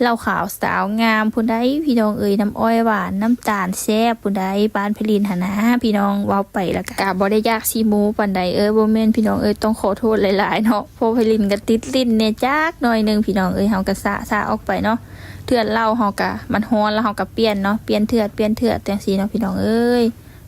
ເຫຼົ້າຂາວສາວງາມພຸ້ນໃດ໋ພີ່ນ້ອງເອີຍ ນ້ຳອ້ອຍຫວານ ນ້ຳຕານແຊບພຸ້ນໃດ໋ ບ້ານໄພລິນຫັ້ນນະພີ່ນ້ອງ. ເວົ້າໄປແລ້ວກະບໍ່ໄດ້ຢາກຊິໂມ້ປານໃດ ເອີ ບໍ່ແມ່ນພີ່ນ້ອງເອີຍ ຕ້ອງຂໍໂທດຫຼາຍໆເນາະ ເພາະໄພລິນກະຕິດຫຼິ້ນແດ່ຈັກໜ້ອຍໜຶ່ງພີ່ນ້ອງເອີຍ. ເຮົາກະສະ ສະອອກໄປເນາະ ເທືອດເຫຼົ້າເຮົາກະ ມັນຮ້ອນແລ້ວເຮົາກະປ່ຽນເນາະ ປ່ຽນເທືອດ ປ່ຽນເທືອດຈັ່ງຊີ້ເນາະພີ່ນ້ອງເອີຍ.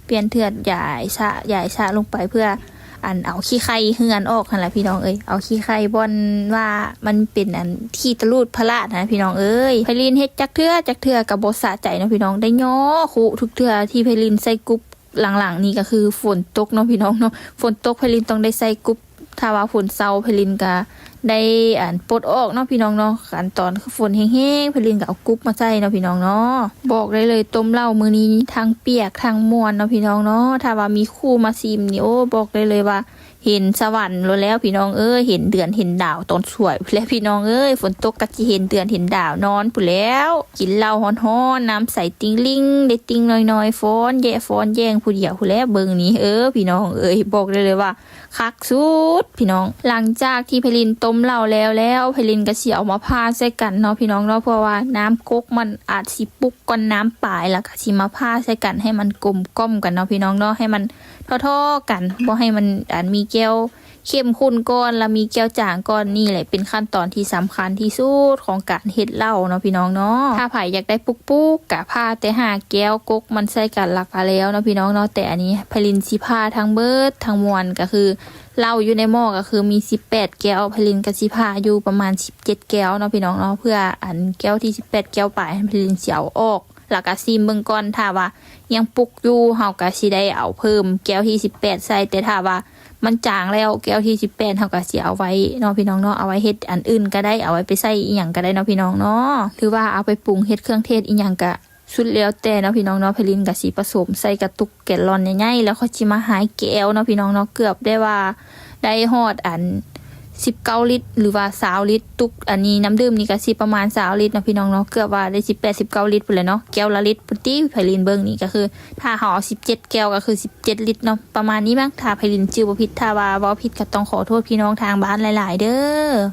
ປ່ຽນເທືອດ ຢາຍສະ ຢາຍສະລົງໄປ ເພື່ອອັນເອົາຂີ້ໄຂ່ເຮືອນອອກຫັ້ນລະພີ່ນ້ອງເອີຍ ເອົາຂີ້ໄຂ່ບ່ອນວ່າມັນເປັນອັນຂີ້ຕະຫຼູດພະລາດຫັ້ນນະພີ່ນ້ອງເອີຍ. ໄພລິນເຮັດຈັກເທື່ອ ຈັກເທື່ອກະບໍ່ສະໃຈເນາະພີ່ນ້ອງ ໄດ້ຍໍຄຸທຸກເທື່ອທີ່ໄພລິນໃສ່ກຸບ. ຫຼັງໆນີ້ກະຄືຝົນຕົກເນາະພີ່ນ້ອງເນາະ ຝົນຕົກໄພລິນຕ້ອງໄດ້ໃສ່ກຸບ ຖ້າວ່າຝົນເຊົາ ໄພລິນກະໄດ້ອັນປົດອອກເນາະພີ່ນ້ອງເນາະ. ອັນຕອນຝົນແຮງໆ ໄພລິນກະເອົາກຸບມາໃສ່ເນາະພີ່ນ້ອງເນາະ. ບອກໄດ້ເລີຍ ຕົ້ມເຫຼົ້າມື້ນີ້ທັງປຽກທັງມ່ວນເນາະພີ່ນ້ອງເນາະ. ຖ້າວ່າມີຄູ່ມາຊີມນີ້ ໂອ້ ບອກໄດ້ເລີຍວ່າເຫັນສະຫວັນໂລດແລ້ວພີ່ນ້ອງເອີຍ ເຫັນເດືອນເຫັນດາວຕອນສວຍພຸ້ນແຫຼະພີ່ນ້ອງເອີຍ. ຝົນຕົກກະຊິເຫັນເດືອນເຫັນດາວນອນພຸ້ນແລ້ວ ກິນເຫຼົ້າຮ້ອນໆ ນ້ຳໃສຕິ່ງລິ່ງ ໄດ້ຕິ່ງນ້ອຍໆ ຟ້ອນແຢະຟ້ອນແຢງຜູ້ດຽວພຸ້ນແຫຼະ ເບິ່ງນີ້ ເອີ ພີ່ນ້ອງເອີຍ ບອກໄດ້ເລີຍວ່າ ຄັກສຸດພີ່ນ້ອງ. ຫຼັງຈາກທີ່ໄພລິນຕົ້ມເຫຼົ້າແລ້ວແລ້ວ ໄພລິນກະຊິເອົາມາຜ່າໃສ່ກັນເນາະພີ່ນ້ອງເນາະ ເພາະວ່ານ້ຳກົກມັນອາດຊິປຸກກ່ອນນ້ຳປາຍ ແລ້ວກະຊິມາຜ່າໃສ່ກັນໃຫ້ມັນກົມກ່ອມກັນເນາະພີ່ນ້ອງເນາະ ໃຫ້ມັນທໍ່ໆກັນ ບໍ່ໃຫ້ມັນອັນມີແກ້ວເຂັ້ມຂຸ້ນກ່ອນ ແລ້ວມີແກ້ວຈາງກ່ອນ. ນີ້ແຫຼະເປັນຂັ້ນຕອນທີ່ສຳຄັນທີ່ສຸດຂອງການເຮັດເຫຼົ້າເນາະພີ່ນ້ອງເນາະ. ຖ້າໃຜຢາກໄດ້ປຸກໆ ກະຜ່າແຕ່ຫ້າແກ້ວ ກົກມັນໃສ່ກັນ ແລ້ວກະແລ້ວເນາະພີ່ນ້ອງເນາະ. ແຕ່ອັນນີ້ໄພລິນຊິຜ່າທັງເບິດທັງມວນ ກະຄື ເຫຼົ້າຢູ່ໃນໝໍ້ກະຄືມີສິບແປດແກ້ວ ໄພລິນກະຊິຜ່າຢູ່ປະມານສິບເຈັດແກ້ວເນາະພີ່ນ້ອງເນາະ ເພື່ອອັນແກ້ວທີສິບແປດແກ້ວປາຍຫັ້ນ ໄພລິນຊິເອົາອອກ ແລ້ວກະຊີມເບິ່ງກ່ອນ ຖ້າວ່າຍັງປຸກຢູ່ ເຮົາກະຊິໄດ້ເອົາເພີ່ມແກ້ວທີສິບແປດໃສ່ ແຕ່ຖ້າວ່າມັນຈາງແລ້ວ ແກ້ວທີສິບແປດເຮົາກະຊິເອົາໄວ້ເນາະພີ່ນ້ອງເນາະ ເອົາໄວ້ເຮັດອັນອື່ນກະໄດ້ ເອົາໄວ້ໄປໃສ່ອີ່ຫຍັງກະໄດ້ເນາະພີ່ນ້ອງເນາະ ຫຼືວ່າເອົາໄປປຸງເຮັດເຄື່ອງເທດອີ່ຫຍັງກະ ສຸດແລ້ວແຕ່ເນາະພີ່ນ້ອງເນາະ. ໄພລິນກະຊິປະສົມໃສ່ກະຕຸກແກນລອນໃຫຍ່ໆ ແລ້ວຄ່ອຍຊິມາຫາຍແກ້ວເນາະພີ່ນ້ອງເນາະ. ເກືອບໄດ້ວ່າ ໄດ້ຮອດອັນສິບເກົ້າລິດ ຫຼືວ່າຊາວລິດ. ຕຸກອັນນີ້ ນ້ຳດື່ມນີ້ກໍຊິປະມານຊາວລິດເນາະພີ່ນ້ອງເນາະ, ເກືອບວ່າໄດ້ສິບແປດ ສິບເກົ້າລິດພຸ້ນແຫຼະເນາະ, ແກ້ວລະລິດພຸ້ນຕິ. ໄພລິນເບິ່ງນີ້ກໍຄື ຖ້າເຮົາເອົາສິບເຈັດແກ້ວກໍຄືສິບເຈັດລິດເນາະ ປະມານນີ້ມັ້ງ ຖ້າໄພລິນຈື່ບໍ່ຜິດ. ຖ້າວ່າເວົ້າຜິດກໍຕ້ອງຂໍໂທດພີ່ນ້ອງທາງບ້ານຫຼາຍໆເດີ.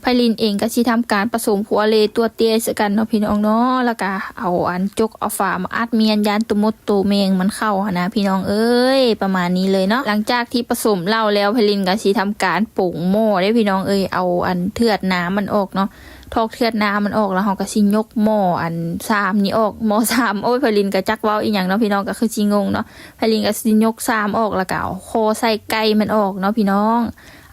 ໄພລິນເອງກໍຊິທຳການປະສົມຄົວເລຕົວເຕຍໃສ່ກັນເນາະພີ່ນ້ອງເນາະ, ແລ້ວກໍເອົາອັນຈົກເອົາຝາມາອັດມ້ຽນ ຢ້ານໂຕມົດໂຕແມງມັນເຂົ້າຫັ້ນນະພີ່ນ້ອງເອີຍ, ປະມານນີ້ເລີຍເນາະ. ຫຼັງຈາກທີ່ປະສົມເຫຼົ້າແລ້ວ ໄພລິນກໍຊິທຳການປົງໝໍ້ເດ້ພີ່ນ້ອງເອີຍ, ເອົາອັນເທືອດນ້ຳມັນອອກເນາະ. ຖອກເທືອດນ້ຳມັນອອກ ແລ້ວເຮົາກໍຊິຍົກໝໍ້ອັນຊາມນີ້ອອກ, ໝໍ້ຊາມ ໂອ້ຍ ໄພລິນກໍຈັກເວົ້າອີ່ຫຍັງເນາະພີ່ນ້ອງ, ກໍຄືຊິງົງເນາະ. ໄພລິນກໍຊິຍົກຊາມອອກ ແລ້ວກໍເອົາຄໍໃສ່ໄກ່ມັນອອກເນາະພີ່ນ້ອງ,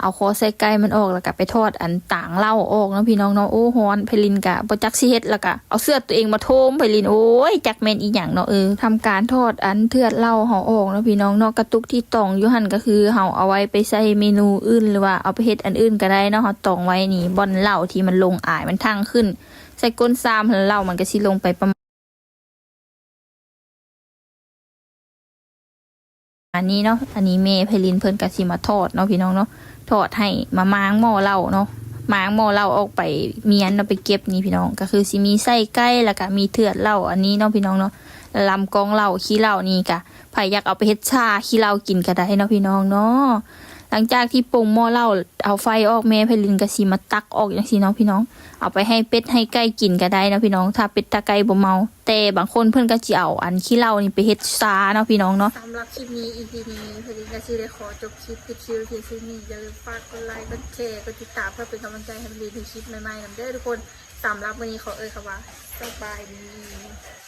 ເອົາຄໍໃສ່ໄກ່ມັນອອກ ແລ້ວກໍໄປຖອດອັນຕາງເຫຼົ້າອອກເນາະພີ່ນ້ອງເນາະ. ໂອ້ ຮ້ອນ ໄພລິນກໍບໍ່ຈັກຊິເຮັດ ແລ້ວກໍເອົາເສື້ອຕົວເອງມາໂທມ ໄພລິນ ໂອ້ຍ ຈັກແມ່ນອີ່ຫຍັງເນາະ. ເອີ ທຳການຖອດອັນເທືອດເຫຼົ້າເຮົາອອກເນາະພີ່ນ້ອງເນາະ. ກະຕຸກທີ່ຕອງຢູ່ຫັ້ນກໍຄືເຮົາເອົາໄວ້ໄປໃສ່ເມນູອື່ນ ຫຼືວ່າເອົາໄປເຮັດອັນອື່ນກໍໄດ້ເນາະ. ເຮົາຕອງໄວ້ນີ້ ບ່ອນເຫຼົ້າທີ່ມັນລົງອາຍມັນທັ່ງຂຶ້ນໃສ່ກົ້ນຊາມຫັ້ນ ເຫຼົ້າມັນກໍຊິລົງໄປປະມານ ອັນນີ້ເນາະ. ອັນນີ້ແມ່ໄພລິນເພິ່ນກໍຊິມາຖອດເນາະພີ່ນ້ອງເນາະ, ຖອດໃຫ້ມາມ້າງໝໍ້ເຫຼົ້າເນາະ, ມ້າງໝໍ້ເຫຼົ້າອອກໄປມ້ຽນເນາະ, ໄປເກັບນີ້ພີ່ນ້ອງ. ກໍຄືຊິມີໄສ້ໄກ່ ແລ້ວກໍມີເທືອດເຫຼົ້າອັນນີ້ເນາະພີ່ນ້ອງເນາະ, ລຳກ້ອງເຫຼົ້າ ຂີ້ເຫຼົ້ານີ້ກະ ໃຜຢາກເອົາໄປເຮັດຊາຂີ້ເຫຼົ້າກິນກໍໄດ້ເນາະພີ່ນ້ອງເນາະ. ຫຼັງຈາກທີ່ປົງໝໍ້ເຫຼົ້າ ເອົາໄຟອອກ ແມ່ໄພລິນກໍຊິມາຕັກອອກຈັ່ງຊີ້ເນາະພີ່ນ້ອງ, ເອົາໄປໃຫ້ເປັດໃຫ້ໄກ່ກິນກໍໄດ້ເນາະພີ່ນ້ອງ ຖ້າເປັດຖ້າໄກ່ບໍ່ເມົາ. ແຕ່ບາງຄົນເພິ່ນກໍຊິເອົາອັນຂີ້ເຫຼົ້ານີ້ໄປເຮັດຊາເນາະພີ່ນ້ອງເນາະ. ສຳລັບຄລິບນີ້ ອີພີນີ້ ໄພລິນກໍຊິໄດ້ຂໍຈົບຄລິບ ປິດຄລິບພຽງເທົ່ານີ້. ຢ່າລືມຝາກກົດໄລ ກົດແຊ ກົດຕິດຕາມ ເພື່ອເປັນກຳລັງໃຈໃຫ້ໄພລິນເຮັດຄລິບໃໝ່ໆນຳເດີທຸກຄົນ. ສຳລັບມື້ນີ້ຂໍເອີ່ຍຄຳວ່າ ສະບາຍດີ.